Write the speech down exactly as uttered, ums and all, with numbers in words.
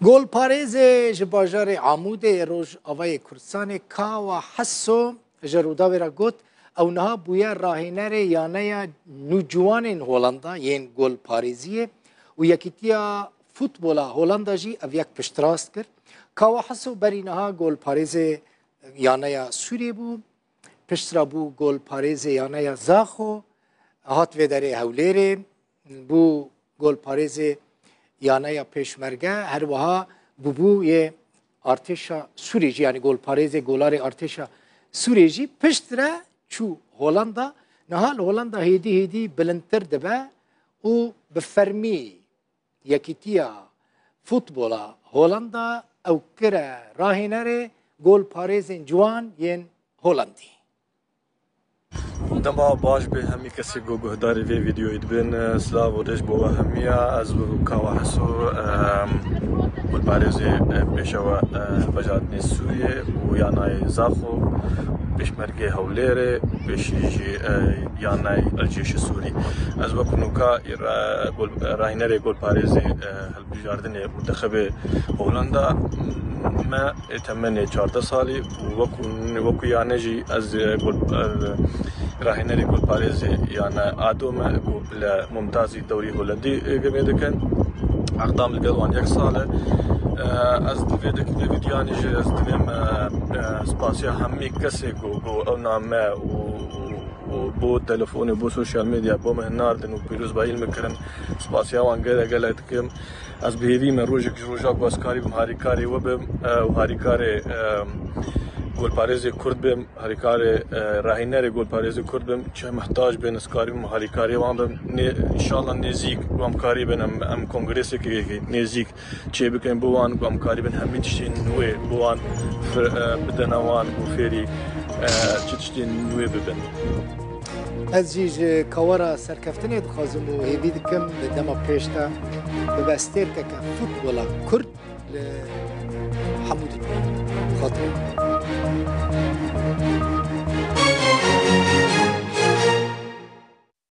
Golparêzê ji bajarê Amûdê yê Rojavayê Kurdistanê Kawa Heso ji Rûdawê re got, ew niha bûye rahênerê yaneya nûciwanên Holanda yên golparêziyê û Yekîtiya Futbola Holanda jî ev yek piştrast kir. Kawa Heso berî niha golparêzê yaneya Sûriyê bû, piştre bû golparêzê yaneya Zaxo, hat vê derê Hewlêrê, bû golparêzê yaneya Pêşmerge, her wiha bûbû yê artêşa Sûrê jî, yanî golparêzê golarê artêşa Sûrê jî piştre çû Holanda. Niha li Holanda hêdî hêdî bilindtir dibe û bi fermî Yekîtiya Futbola Holanda ew kire rahênerê golparêzên ciwan yên Holandî. Dema baş bê hemî kesê ku guhdarî vê vîdeoyê dibin, silav û rêz bo we hemiya. Ez Kawa Heso, em, golparêzê, e, pêşewa, e, vejatinê Sûriyê û yanayê Zaxo, pêşmergê Hewlêrê û pêşî jî, e, yanayê Erciyêşê Sûrî. Ez wekû nûka, e, gol, rahînerê golparêzê, e, hilbijardinê û dixibê Holanda me ê temenê çardeh salî û wekû, wekû yane jî ez, e, gol, e, rahînerê golparêzê yane Ado me ku bila Mumtazî dewrî Holandî, e, gimê dikin. Eqdam li gel wan yek sal e. E, ez di vê dikî vê vîdyoyanê jî ez divêm, e, e, spasiya hemî kesê ku, ku ew name û, û, û bo telefonê, bo sosyal medya, bo min nardin û pîrozbayî min kirin. Spasiya wan gelek gelek dikim. Ez bi hêvî me rojek ji roja ku ez karîbim harîkarê we bim, e, û harîkarê, e, golparêzê Kurd bim, harîkarê, e, rahînerê golparêzê Kurd bim, çi mihtac bin, ez karîbim harîkarê wan bim. Nê-, înşallah nêzîk ku em karîbin, em, em kongresekê nêzîk çêbikin bo wan, ku em karîbin hemî tiştên nûê bo wan fir-, e, bidene wan û fêrî, e, çi tiştên nûê bibin. Ez jî ji Kawa re serkeftinê dixwazim û hêvî dikim li dema pêş de bibe stêrkeke futbola Kurd li hemû dinyayê. Xatirê.